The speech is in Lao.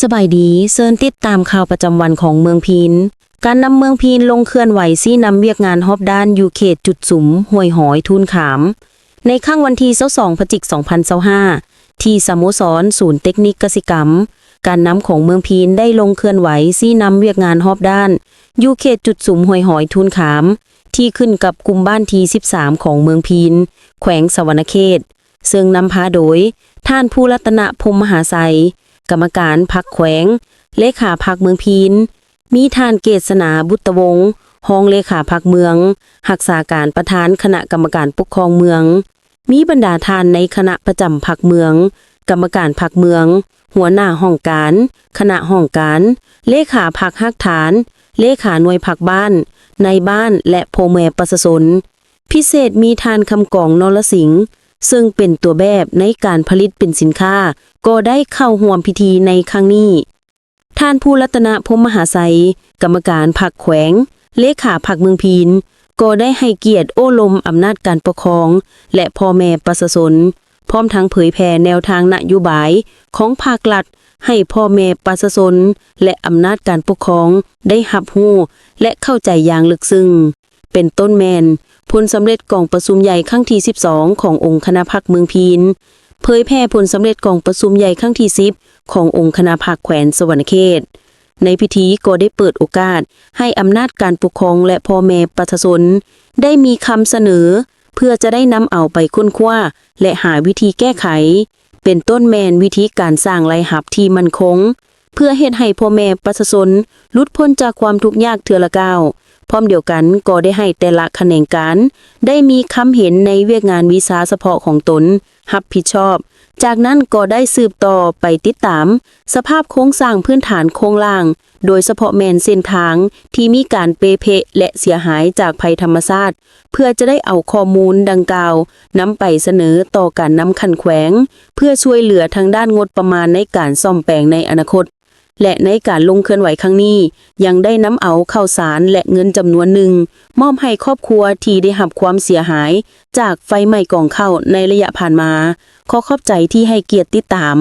ສະບາຍດີ, ເຊີນຕິດຕາມຂ່າວປະຈຳວັນຂອງເມືອງພີນ. ການນຳເມືອງພີນລົງເຄື່ອນໄຫວຊີ້ນຳວຽກງານຮອບດ້ານຢູ່ເຂດຈຸດສຸມຫ້ວຍຫອຍທູນຂາມ. ໃນຄ່ຳວັນທີຊາວສອງ ພະຈິກ ສອງພັນຊາວຫ້າ ທີ່ສະໂມສອນສູນເຕັກນິກກະສິກຳ, ການນຳຂອງເມືອງພີນໄດ້ລົງເຄື່ອນໄຫວຊີ້ນຳວຽກງານຮອບດ້ານຢູ່ເຂດຈຸດສຸມຫ້ວຍຫອຍທູນຂາມ ທີ່ຂຶ້ນກັບກຸ່ມບ້ານທີສິບສາມຂອງເມືອງພີນ, ແຂວງສະຫວັນນະເຂດ. ເຊິ່ງນຳພາໂດຍ ທ່ານ ພູລັດຕະນະ ພົມມະຫາໄຊ, ກຳມະການພັກແຂວງ, ເລຂາພັກເມືອງພີນ, ມີທ່ານ ເກດສະໜາ ບຸດຕະວົງ, ຮອງເລຂາພັກເມືອງ, ຮັກສາການປະທານຄະນະກຳມະການປົກຄອງເມືອງ, ມີບັນດາທ່ານໃນຄະນະປະຈຳພັກເມືອງ, ກຳມະການພັກເມືອງ, ຫົວໜ້າຫ້ອງການ, ຄະນະຫ້ອງການ, ເລຂາພັກຮາກຖານ, ເລຂາໜ່ວຍພັກບ້ານ, ນາຍບ້ານ ແລະ ພໍ່ແມ່ປະຊາຊົນ. ພິເສດມີທ່ານ ຄຳກອງ ນໍລະສິງ, ເຊິ່ງເປັນຕົວແບບໃນການຜະລິດເປັນສິນຄ້າ ກໍໄດ້ເຂົ້າຮ່ວມພິທີໃນຄັ້ງນີ້. ທ່ານ ພູລັດຕະນະ ພົມມະຫາໄຊ, ກຳມະການພັກແຂວງ, ເລຂາພັກເມືອງພີນ, ກໍໄດ້ໃຫ້ກຽດໂອ້ລົມອຳນາດການປົກຄອງ ແລະ ພໍ່ແມ່ປະຊາຊົນ, ພ້ອມທັງເຜີຍແຜ່ແນວທາງນະໂຍບາຍຂອງພາກລັດໃຫ້ພໍ່ແມ່ປະຊາຊົນ ແລະ ອຳນາດການປົກຄອງໄດ້ຮັບຮູ້ ແລະ ເຂົ້າໃຈຢ່າງເລິກເຊິ່ງ. ເປັນຕົ້ນແມ່ນຜົນສຳເລັດກອງປະຊຸມໃຫຍ່ຄັ້ງທີສິບສອງຂອງອົງຄະນະພັກເມືອງພີນ, ເຜີຍແຜ່ຜົນສຳເລັດກອງປະຊຸມໃຫຍ່ຄັ້ງທີສິບຂອງອົງຄະນະພັກແຂວງສະຫວັນນະເຂດ. ໃນພິທີກໍໄດ້ເປີດໂອກາດໃຫ້ອຳນາດການປົກຄອງ ແລະ ພໍ່ແມ່ປະຊາຊົນໄດ້ມີຄຳສະເໜີ ເພື່ອຈະໄດ້ນຳເອົາໄປຄົ້ນຄວ້າ ແລະ ຫາວິທີແກ້ໄຂ, ເປັນຕົ້ນແມ່ນວິທີການສ້າງລາຍຮັບທີ່ໝັ້ນຄົງ ເພື່ອເຮັດໃຫ້ພໍ່ແມ່ປະຊາຊົນຫຼຸດພົ້ນຈາກຄວາມທຸກຍາກເທື່ອລະກ້າວ. ພ້ອມດຽວກັນກໍໄດ້ໃຫ້ແຕ່ລະຂະແໜງການໄດ້ມີຄຳເຫັນໃນວຽກງານວິຊາສະເພາະຂອງຕົນຮັບຜິດຊອບ. ຈາກນັ້ນກໍໄດ້ສືບຕໍ່ໄປຕິດຕາມສະພາບໂຄງສ້າງພື້ນຖານໂຄງລ່າງ, ໂດຍສະເພາະແມ່ນເສັ້ນທາງທີ່ມີການເປ່ເພະ ແລະ ເສຍຫາຍຈາກໄພທຳມະຊາດ, ເພື່ອຈະໄດ້ເອົາຂໍ້ມູນດັ່ງກ່າວນຳໄປສະເໜີຕໍ່ການນຳຂັ້ນແຂວງ ເພື່ອຊ່ວຍເຫຼືອທາງດ້ານງົບປະມານໃນການສ້ອມແປງໃນອະນາຄົດ. ແລະ ໃນການລົງເຄື່ອນໄຫວຄັ້ງນີ້ ຍັງໄດ້ນຳເອົາເຂົ້າສານ ແລະ ເງິນຈຳນວນໜຶ່ງ ມອບໃຫ້ຄອບຄົວທີ່ໄດ້ຮັບຄວາມເສຍຫາຍຈາກໄຟໄໝ້ກອງເຂົ້າໃນໄລຍະຜ່ານມາ. ຂໍຂອບໃຈທີ່ໃຫ້ກຽດຕິດຕາມ.